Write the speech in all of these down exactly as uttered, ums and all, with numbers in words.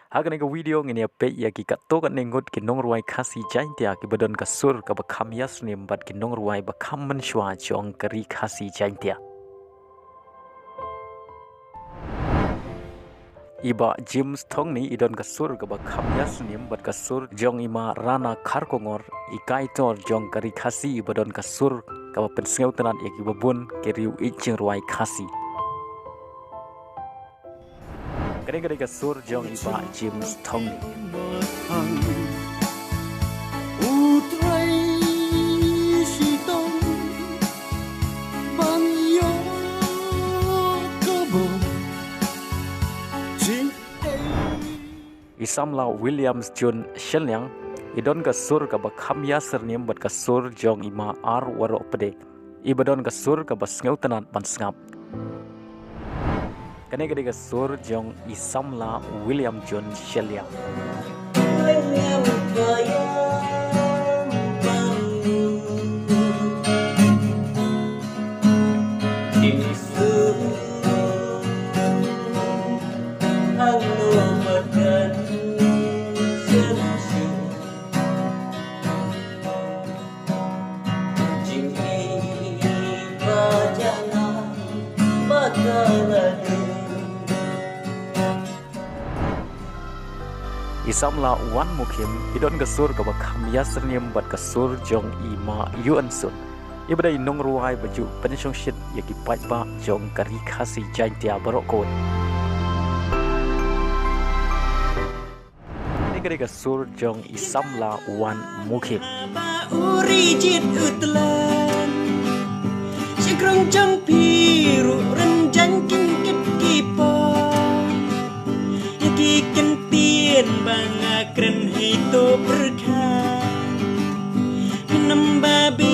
Ha kane ka video ngin ïa peit ïa ki katto katne ngut ki nongrwai Khasi Jaintia kiba don ka sur kaba kham ïasyriem bad ki nongrwai ba kham mynshuwa jong ka ri Khasi Jaintia. I Bah James Thongni i don ka sur kaba kham ïasyriem bad ka sur jong i Ma Rana Kharkongor, i kaitor jong ka ri Khasi, iba don ka sur kaba pynsngewtynnad ïa kiba bun ki riew ïeit jingrwai Khasi. Kane ka dei ka sur jong i Bah James Thongni. U Trai shitom ban ïoh ka bor. Jingei. I Samla Williams Jun Shynliang i don ka sur kaba kham ïasyriem bad ka sur jong i Ma Ar Waroh Pde, iba don ka sur kaba sngewtynnad ban sngap. Kane ka dei ka sur jong i Samla William Jun Shynliang. I Samla Wan Mukhim i don ka sur kaba kham ïasyriem bad ka sur jong i Ma Yu An Sun, iba dei i nongrwai ba ju pynshongshit ïa ki paidbah jong ka ri Khasi Jaintia baroh kawei. Kane ka dei ka sur jong i Samla Wan Mukhim. Ba u ri jied u tlan. Shi krong jong phi ruh rynjang kin kit ki por. Ïa ki kyntien ba nga kren hi to pyrkhat. Phin ym babe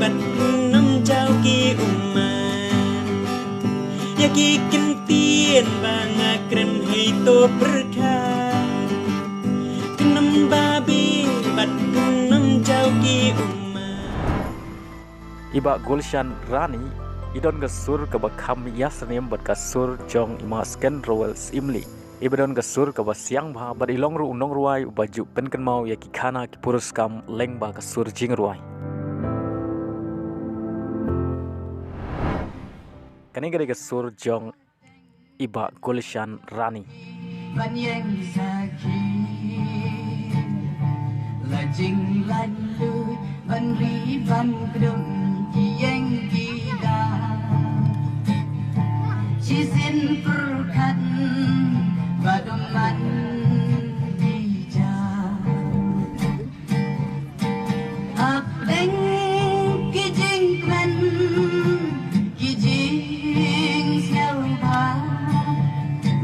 bad phin ym jaw ki ummat. Ïa ki kyntien ba nga kren hi to pyrkhat. Phin ym babe bad phin ym jaw ki ummat. I Bah Gulshan Rani i don ka sur kaba kham ïasyriem bad ka sur jong i Ma Sken Rowell Syiemlieh, iba don ka sur kaba siang bha bad i long ruh u nongrwai uba ju pynkynmaw ïa ki khana ki puruskam lyngba ka sur jingrwai. Kane ka dei ka sur jong i Bah Gulshan Rani. Ban ïeng sakhi la jinglain lui, ban ri ban kdum ki ïeng ki da. Shisien pyrkhat ba dum man ki ja. Hapdeng ki jingkmen ki jingsngewbha,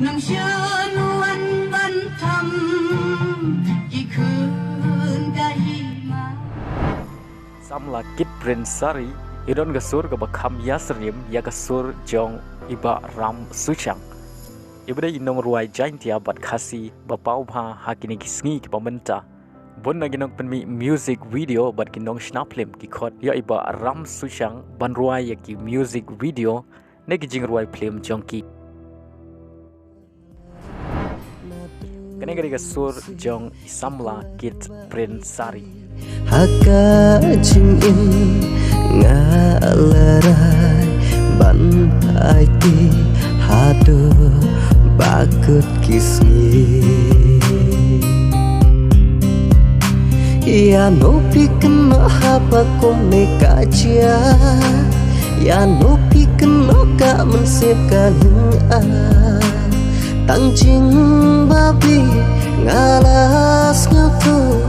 nongshun wan ban tham ki khun ka hima. Samla Kit Prince Sari i don ka sur kaba kham ïasyriem ïa ka sur jong i Bah Ram Suchang, iba dei i nongrwai Jaintia bad Khasi ba paw bha ha kine ki sngi kiba mynta. Bun na ki nongpynmih music video bad ki nongshna phlim ki khot ïa i Bah Ram Suchang ban rwai ïa ki music video ne ki jingrwai phlim jong ki. Kane ka dei ka sur jong i Samla Kit Prince Sari. Ha ka jingim nga la rai ban aiti haduh ba kut ki sngi. Ïano phi kynnoh haba kum ne ka jia, ïano phi kynnoh ka mynsiem ka lynga. Tang jingbabe nga la sngewthuh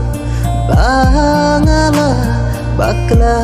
ba nga la bakla.